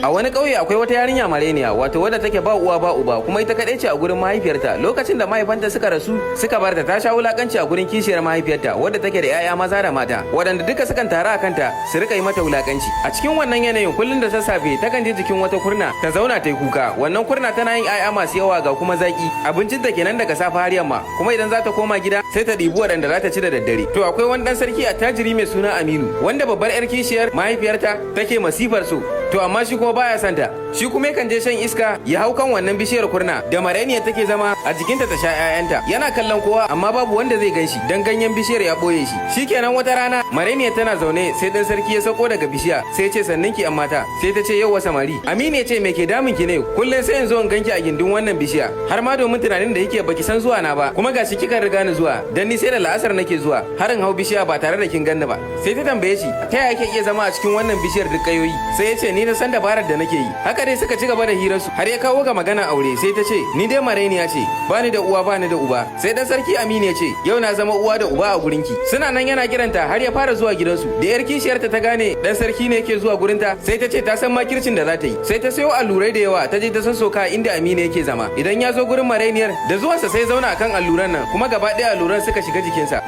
A wani ƙauye akwai wata yarinya mareniya, wato wadda take ba uwa ba uba, kuma ita kaɗai ce a gurin mahaifiyarta. Lokacin da mahaifanta suka rasu suka bar ta, ta sha wulakanci a gurin kishiyar mahaifiyarta wadda take da 'ya'ya maza da mata, waɗanda duka sukan taru a kanta su rika yi mata wulakanci. A cikin wannan yanayin, kullum da sassafe takan je jikin wata kurna ta zauna ta yi kuka. Wannan kurna tana yin 'ya'ya masu yawa ga kuma zaki. Abincin ta kenan daga safe har yamma, kuma idan za ta koma gida sai ta ɗibi waɗanda za ta ci da daddare. To, akwai wani ɗan sarki attajiri mai suna Aminu, wanda babbar 'yar kishiyar mahaifiyarta take masifar so. To, amma shi kuma baya santa. Shi kuma yakan je shan iska, ya hau kan wannan bishiyar kurna da marainiyar take zama a jikinta ta sha 'ya'yanta. Yana kallon kowa, amma babu wanda zai gan shi dan ganyen bishiyar ya boye shi. Shikenan, wata rana marainiyar tana zaune, sai dan sarki ya sauko daga bishiya, sai ya ce, "Sannin ki, yan mata." Sai ta ce, "Yauwa, samari." Aminu ya ce, "Me ke damun ki ne? Kullum sai in zo in ganki a gindin wannan bishiya, har ma domin tunanin da yake baki san zuwa na ba, kuma gashi kika riga ni zuwa, dan ni sai da la'asar nake zuwa har in hau bishiya ba tare da kin ganni ba." Sai ta tambaye shi, "Ta yaya yake iya zama a cikin wannan bishiyar duk kayoyi?" Sai ya ce, "Ni na san dabarar da nake yi." Haka dai suka ci gaba da hirarsu har ya kawo ga magana aure. Sai ta ce, "Ni dai marainiya ce, bani da uwa, bani da uba." Sai dan sarki Aminu ya ce, "Yau na zama uwa da uba a gurinki." Suna nan yana kiranta har ya fara zuwa gidansu. Da yar kishiyarta ta gane dan sarki ne yake zuwa gurinta, sai ta ce ta san makircin da za ta yi. Sai ta sayo allurai da yawa, ta je ta sassoka inda Aminu yake zama. Idan ya zo gurin marainiyar, da zuwansa sai zauna akan alluran nan, kuma gaba ɗaya alluran suka shiga jikinsa.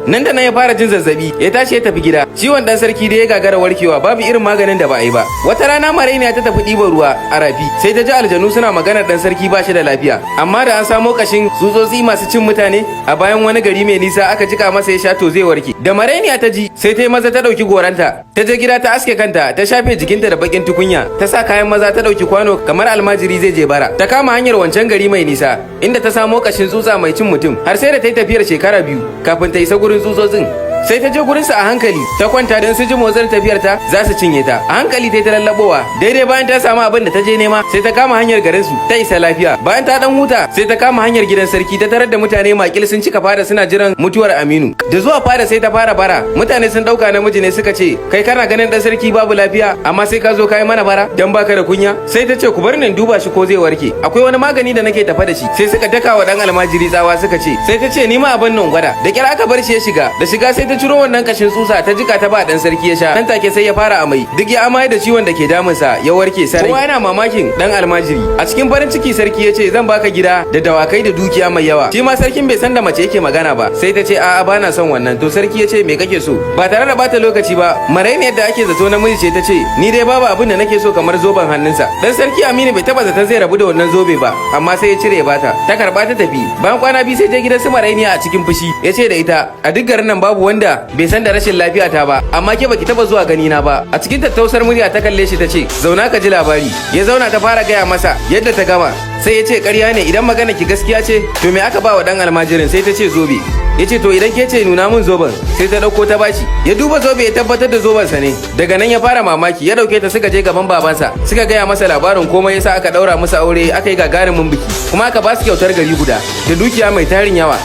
Nan da nan ya fara jin zazzabi, ya tashi ya tafi gida. Ciwon dan sarki da ya gagara warkewa, babu irin maganin da ba a yi ba. Wata rana marainiya ta tafi ɗiban ruwa a rafi, sai ta ji aljanu suna maganar dan sarki ba shi da lafiya, amma da an samo kashin tsutsotsi masu cin mutane a bayan wani gari mai nisa aka jika masa ya sha, to zai warke. Da marainiya ta ji, sai ta yi maza ta ɗauki goranta, ta je gida ta aske kanta, ta shafe jikinta da bakin tukunya, ta sa kayan maza, ta ɗauki kwano kamar almajiri zai je bara, ta kama hanyar wancan gari mai nisa inda ta samo kashin tsutsa mai cin mutum. Har sai da ta yi tafiyar shekara 2 kafin ta isa gurin tsutsotsin. Sai ta je gurinsa a hankali ta kwanta, don su ji motsin tafiyar ta za su cinye ta. A hankali ta yi ta lallabowa. Daidai bayan ta samu abin da ta je nema, sai ta kama hanyar garin su, ta isa lafiya. Bayan ta dan huta, sai ta kama hanyar gidan sarki. Ta tarar da mutane makil sun cika fada suna jiran mutuwar Aminu. Da zuwa fada, sai ta fara bara. Mutane sun dauka namiji ne, suka ce, "Kai, kana ganin dan sarki babu lafiya, amma sai ka zo kai mana bara dan baka da kunya?" Sai ta ce, "Ku bar ni in duba shi ko zai warke, akwai wani magani da nake tafa da shi." Sai suka daka wa dan almajiri tsawa, suka ce, sai ta ce, "Ni ma abin nan gwada." Da kyar aka bar shi ya shiga. Da shiga, sai ta ciro wannan kashin tsutsa, ta jika ta ba dan sarki ya sha. Nan take sai ya fara amai, duk ya amai da ciwon da ke damunsa, ya warke sarai. Kowa yana mamakin dan almajiri. A cikin farin ciki sarki ya ce, "Zan baka gida da dawakai da dukiya mai yawa." Shi ma sarkin bai san da mace yake magana ba. Sai ta ce, "A'a, bana son wannan." To, sarki ya ce, "Me kake so?" Ba tare da bata lokaci ba, maraini yadda ake zato namiji ce ta ce, "Ni dai babu abin da nake so kamar zoben hannunsa." Dan sarki Aminu bai taba zaton zai rabu da wannan zobe ba, amma sai ya cire ya bata. Ta karba ta tafi. Bayan kwana 2, sai je gidan su marainiya a cikin fushi, ya ce da ita, "A duk garin nan babu wanda bai san da rashin lafiya ta ba, amma ke baki taba zuwa gani na ba." A cikin tattausar murya ta kalle shi ta ce, "Zauna ka ji labari." Ya zauna, ta fara gaya masa yadda ta gama. Sai ya ce, "Ƙarya ne. Idan magana ki gaskiya ce, to me aka ba wa dan almajirin?" Sai ta ce, "Zobe." Ya ce, "To, idan ke ce, nuna mun zoben." Sai ta dauko ta bashi. Ya duba zobe, ya tabbatar da zoben sa ne. Daga nan ya fara mamaki. Ya dauke ta suka je gaban babansa, suka gaya masa labarin komai. Yasa aka daura musu aure, aka yi gagarumin biki, kuma aka ba su kyautar gari guda da dukiya mai tarin yawa.